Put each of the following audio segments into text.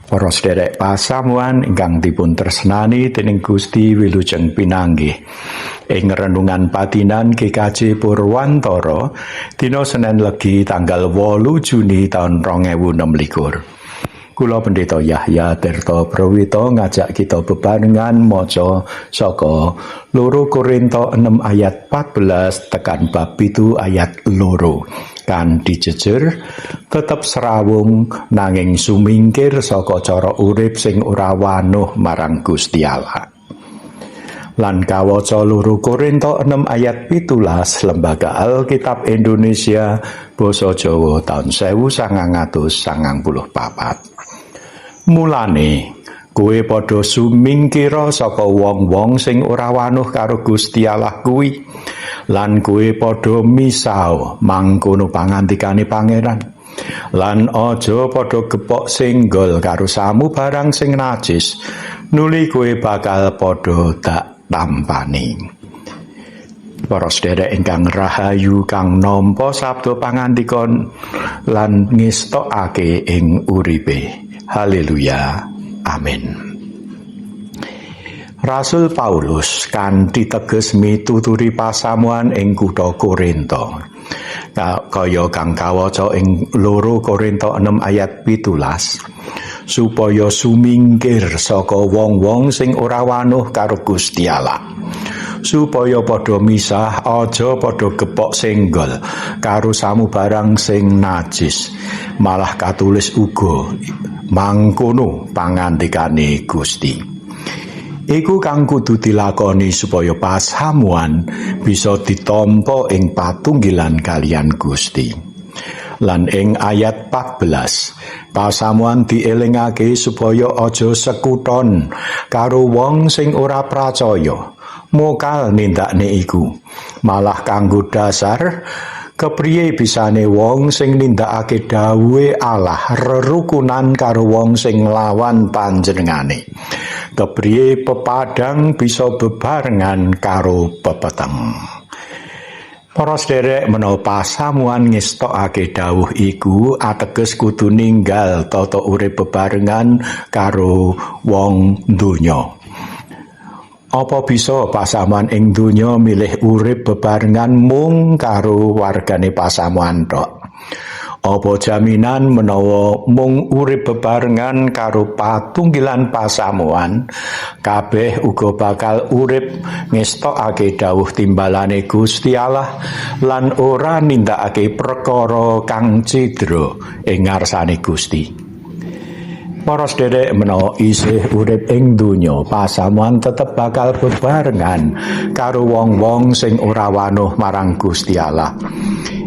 Para sederek pasamuan ingkang dipun tresnani dening Gusti, wilujeng pinanggih ing renungan patinan GKJ Purwantara dina Senin Legi tanggal 8 Juni taun 2026. Kula, Pendeta Yahya Tirta Prawito, ngajak kita bebarengan maca saka 2 Korinto 6 ayat 14 tekan bab 7 ayat 2. Kan dijejer tetep serawung nanging sumingkir saka cara urip sing ora wanuh marang Gusti Allah. Lan kawaca 2 Korinto 6 ayat 17, Lembaga Alkitab Indonesia Basa Jawa taun 1994. Mulane kowe padha sumingkira saka wong-wong sing ora wanuh karo Gusti Allah kuwi lan kowe padha misah, mangkono pangandikane Pangeran. Lan aja padha gepok senggol karo samubarang sing najis, nuli kowe bakal padha dak tampani. Para sedherek ingkang rahayu kang nampa sabda pangandika lan ngestokake ing uripe. Haleluya. Amin. Rasul Paulus kanthi teges mituturi pasamuan ing kutha Korinto. Kaya kang kawaca ing 2 Korinto 6 ayat 17, supaya sumingkir saka wong-wong sing ora wanuh karo Gusti Allah. Supaya padha misah, aja padha gepok senggol karo samubarang sing najis. Malah katulis uga mangkono pangandikane Gusti. Iku kang kudu dilakoni supaya pasamuan bisa ditampa ing patunggilan kaliyan Gusti. Lan ing ayat 14 pasamuan dielingake supaya aja sekuton karo wong sing ora pracaya. Mokal nindakne iku. Malah kanggo dasar, kepriye bisane wong sing nindakake dawuhe Allah rerukunan karo wong sing nglawan panjenengane? Kepriye pepadang bisa bebarengan karo pepeteng? Para sederek, menawa pasamuan ngestokake dawuh iku ateges kudu ninggal tata urip bebarengan karo wong donya. Apa bisa pasamuan ing donya milih urip bebarengan mung karo wargane pasamuan tok? Apa jaminan menawa mung urip bebarengan karo patunggilan pasamuan, kabeh uga bakal urip ngestokake dawuh timbalane Gusti Allah lan ora nindakake perkara kang cidra ing ngarsane Gusti? Para sederek, menawa isih urip ing donya, pasamuan tetep bakal bebarengan karo wong-wong sing ora wanuh marang Gusti Allah.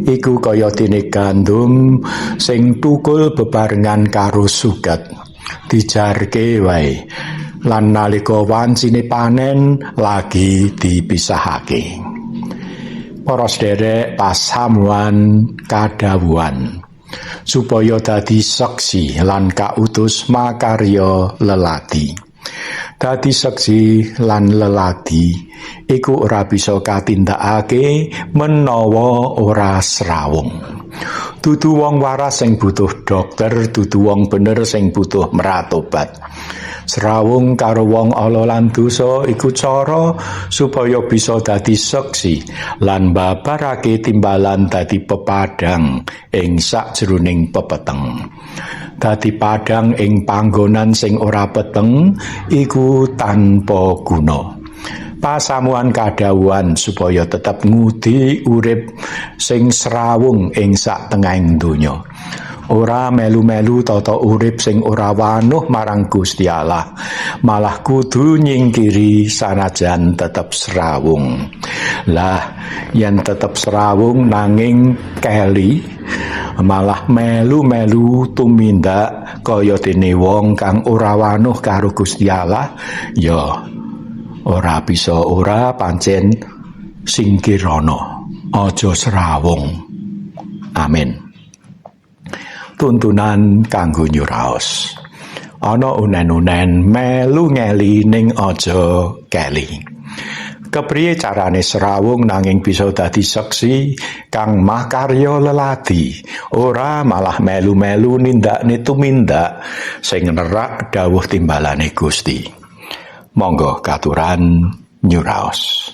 Iku kaya dene gandum sing tukul bebarengan karo suket. Dijarke wae. Lan nalika wancine panen lagi dipisahake. Para sederek, pasamuan kadhawuhan supaya dadi seksi lan kautus makarya leladi. Dadi seksi lan leladi iku ora bisa katindakake menawa ora srawung. Dudu wong waras sing butuh dokter, dudu wong bener sing butuh mratobat. Srawung karo wong ala lan dosa iku cara supaya bisa dadi seksi lan babarake timbalan, dadi pepadang ing sakjroning pepeteng. Dadi padang ing panggonan sing ora peteng iku tanpa guna. Pasamuan kadhawuhan supaya tetep ngudi urip sing srawung ing sak tengahing donya. Ora melu-melu tata urip sing ora wanuh marang Gusti Allah, malah kudu nyingkiri sanajan tetep srawung. Lah, yen tetep srawung nanging keli, malah melu-melu tumindak kaya dene wong kang ora wanuh karo Gusti Allah, ya ora bisa ora, pancen singkirana, aja srawung. Amin. Tuntunan kanggo nyuraos: Ana unen-unen melu ngeli ning aja keli. Kepriye carane srawung nanging bisa dadi seksi kang makarya leladi, ora malah melu-melu nindakne tumindak sing nerak dawuh timbalane Gusti? Monggo katuran nyuraos.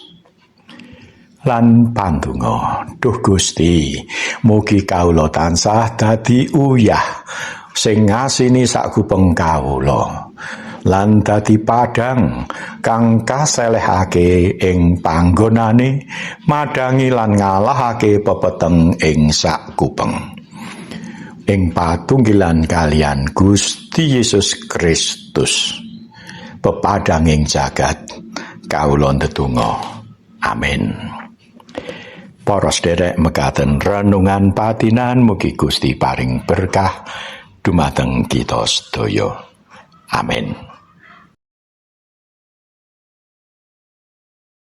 Lan pandonga, duh Gusti, mugi kawula tansah dadi uyah sing ngasini sakupeng kawula lan dadi padang kang kaselehake ing panggonane, madangi lan ngalahake pepeteng ing sakupeng. Ing patunggilan kaliyan Gusti Yesus Kristus, pepadanging jagat, kawula ndedonga. Amin. Para sederek, mekaten renungan patinan, mugi Gusti paring berkah dumateng kita sedaya. Amin.